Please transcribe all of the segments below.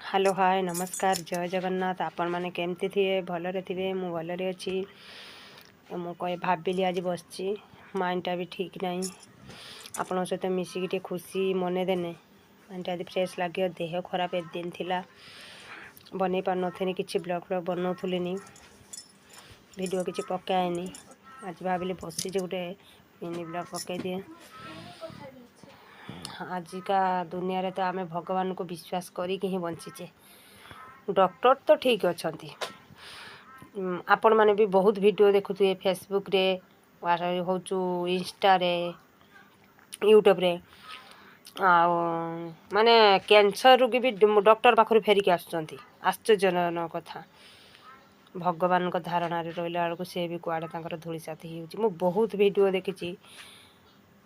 Hello, ହାଏ, ନମସ୍କାର, ଜୟ ଜଗନ୍ନାଥ। ଆପଣମାନେ କେମିତି ଥିବେ? ଭଲରେ ଥିବେ। ମୁଁ ଭଲରେ ଅଛି। ମୁଁ କହେ ଭାବିଲି ଆଜି ବସିଛି, ମାଇଣ୍ଡଟା ବି ଠିକ୍ ନାହିଁ। ଆପଣଙ୍କ ସହିତ ମିଶିକି ଟିକେ ଖୁସି ମନେଇ ଦେନେ ମାଇଣ୍ଡଟା ଆଜି ଫ୍ରେଶ୍ ଲାଗିବ। ଦେହ ଖରାପ ଏତେ ଦିନ ଥିଲା, ବନେଇ ପାରୁନଥିଲି କିଛି, ବ୍ଲଗ୍ ଫ୍ଲଗ୍ ବନଉଥିଲିନି, ଭିଡ଼ିଓ କିଛି ପକାଏନି। ଆଜି ଭାବିଲି ବସିଛି, ଗୋଟେ ମିନି ବ୍ଲଗ୍ ପକାଇ ଦିଏ। ଆଜିକା ଦୁନିଆରେ ତ ଆମେ ଭଗବାନଙ୍କୁ ବିଶ୍ୱାସ କରିକି ହିଁ ବଞ୍ଚିଛେ। ଡକ୍ଟର ତ ଠିକ୍ ଅଛନ୍ତି। ଆପଣମାନେ ବି ବହୁତ ଭିଡ଼ିଓ ଦେଖୁଥିବେ ଫେସବୁକ୍ରେ, ହେଉଛୁ ଇନଷ୍ଟାରେ, ୟୁଟ୍ୟୁବରେ। ଆଉ ମାନେ କ୍ୟାନ୍ସର ରୋଗୀ ବି ଡକ୍ଟର ପାଖରୁ ଫେରିକି ଆସୁଛନ୍ତି। ଆଶ୍ଚର୍ଯ୍ୟଜନକ କଥା, ଭଗବାନଙ୍କ ଧାରଣାରେ ରହିଲା ବେଳକୁ ସେ ବି କୁଆଡ଼େ ତାଙ୍କର ଧୂଳିସାତ ହେଇଯାଉଛି। ମୁଁ ବହୁତ ଭିଡ଼ିଓ ଦେଖିଛି,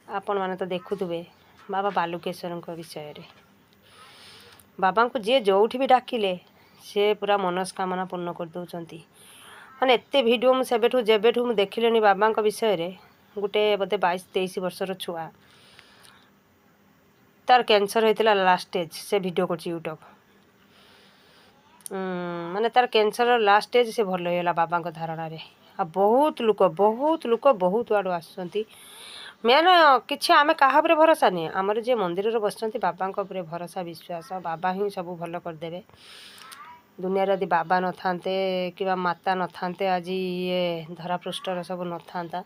ଆପଣମାନେ ତ ଦେଖୁଥିବେ ବାବା ବାଲୁକେଶ୍ୱରଙ୍କ ବିଷୟରେ। ବାବାଙ୍କୁ ଯିଏ ଯେଉଁଠି ବି ଡାକିଲେ ସେ ପୁରା ମନସ୍କାମନା ପୂର୍ଣ୍ଣ କରିଦେଉଛନ୍ତି। ମାନେ ଏତେ ଭିଡ଼ିଓ ମୁଁ ସେବେଠୁ ଯେବେଠୁ ମୁଁ ଦେଖିଲିଣି ବାବାଙ୍କ ବିଷୟରେ। ଗୋଟେ ବୋଧେ 22-23 ବର୍ଷର ଛୁଆ, ତାର କ୍ୟାନ୍ସର ହେଇଥିଲା ଲାଷ୍ଟ ଷ୍ଟେଜ୍। ସେ ଭିଡ଼ିଓ କରୁଛି ୟୁଟ୍ୟୁବ୍। ମାନେ ତାର କ୍ୟାନ୍ସର ଲାଷ୍ଟ ଷ୍ଟେଜ୍, ସେ ଭଲ ହେଇଗଲା ବାବାଙ୍କ ଧାରଣାରେ। ଆଉ ବହୁତ ଲୋକ, ବହୁତ ଲୋକ ବହୁତ ଆଡ଼ୁ ଆସୁଛନ୍ତି। ମେନ୍ କିଛି ଆମେ କାହା ଉପରେ ଭରସା ନୁହେଁ, ଆମର ଯିଏ ମନ୍ଦିରରେ ବସିଛନ୍ତି ବାବାଙ୍କ ଉପରେ ଭରସା, ବିଶ୍ୱାସ। ବାବା ହିଁ ସବୁ ଭଲ କରିଦେବେ। ଦୁନିଆରେ ଯଦି ବାବା ନଥାନ୍ତେ କିମ୍ବା ମାତା ନଥାନ୍ତେ, ଆଜି ଇଏ ଧରାପୃଷ୍ଠର ସବୁ ନଥାନ୍ତା।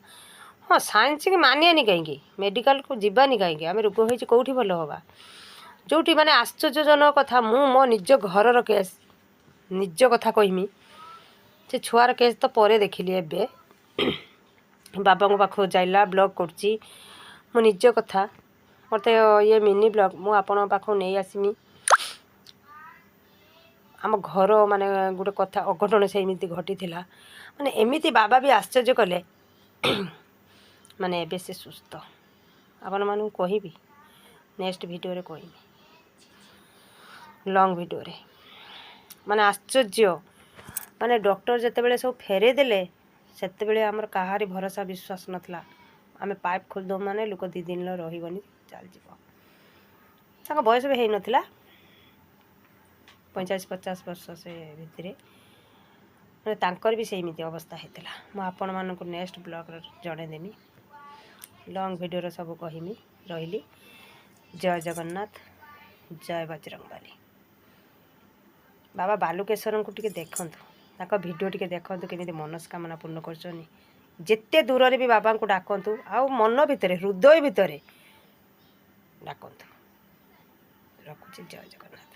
ହଁ, ସାଇନ୍ସକି ମାନିବାନି କାହିଁକି? ମେଡ଼ିକାଲକୁ ଯିବାନି କାହିଁକି? ଆମେ ରୋଗ ହେଇଛି, କେଉଁଠି ଭଲ ହେବା? ଯେଉଁଠି ମାନେ ଆଶ୍ଚର୍ଯ୍ୟଜନକ କଥା, ମୁଁ ମୋ ନିଜ ଘରର କେସ୍, ନିଜ କଥା କହିମି। ସେ ଛୁଆର କେସ୍ ତ ପରେ ଦେଖିଲି, ଏବେ ବାବାଙ୍କ ପାଖକୁ ଯାଇଲା, ବ୍ଲଗ୍ କରୁଛି। ମୋ ନିଜ କଥା, ମୋତେ ଇଏ ମିନି ବ୍ଲଗ୍ ମୁଁ ଆପଣଙ୍କ ପାଖକୁ ନେଇ ଆସିମି। ଆମ ଘର ମାନେ ଗୋଟେ କଥା ଅଘଟଣ ସେମିତି ଘଟିଥିଲା। ମାନେ ଏମିତି ବାବା ବି ଆଶ୍ଚର୍ଯ୍ୟ କଲେ, ମାନେ ଏବେ ସେ ସୁସ୍ଥ। ଆପଣମାନଙ୍କୁ କହିବି, ନେକ୍ସଟ ଭିଡ଼ିଓରେ କହିବି, ଲଙ୍ଗ୍ ଭିଡ଼ିଓରେ। ମାନେ ଆଶ୍ଚର୍ଯ୍ୟ, ମାନେ ଡକ୍ଟର ଯେତେବେଳେ ସବୁ ଫେରେଇ ଦେଲେ, ସେତେବେଳେ ଆମର କାହାରି ଭରସା ବିଶ୍ୱାସ ନଥିଲା। ଆମେ ପାଇପ୍ ଖୋଲିଦେବୁ ମାନେ ଲୋକ 2 ଦିନ ରହିବନି, ଚାଲିଯିବ। ତାଙ୍କ ବୟସ ବି ହେଇନଥିଲା, 45-50 ବର୍ଷ ସେ ଭିତରେ। ମାନେ ତାଙ୍କର ବି ସେମିତି ଅବସ୍ଥା ହେଇଥିଲା। ମୁଁ ଆପଣମାନଙ୍କୁ ନେକ୍ସଟ ବ୍ଲଗ୍ରେ ଜଣେଇଦେମି, ଲଙ୍ଗ୍ ଭିଡ଼ିଓରେ ସବୁ କହିମି। ରହିଲି, ଜୟ ଜଗନ୍ନାଥ, ଜୟ ବଜରଙ୍ଗବାଲି। ବାବା ବାଲୁକେଶ୍ୱରଙ୍କୁ ଟିକେ ଦେଖନ୍ତୁ, ତାଙ୍କ ଭିଡ଼ିଓ ଟିକେ ଦେଖନ୍ତୁ, କେମିତି ମନସ୍କାମନା ପୂର୍ଣ୍ଣ କରୁଛନ୍ତି। ଯେତେ ଦୂରରେ ବି ବାବାଙ୍କୁ ଡାକନ୍ତୁ ଆଉ ମନ ଭିତରେ, ହୃଦୟ ଭିତରେ ଡାକନ୍ତୁ। ରଖୁଛି, ଜୟ ଜଗନ୍ନାଥ।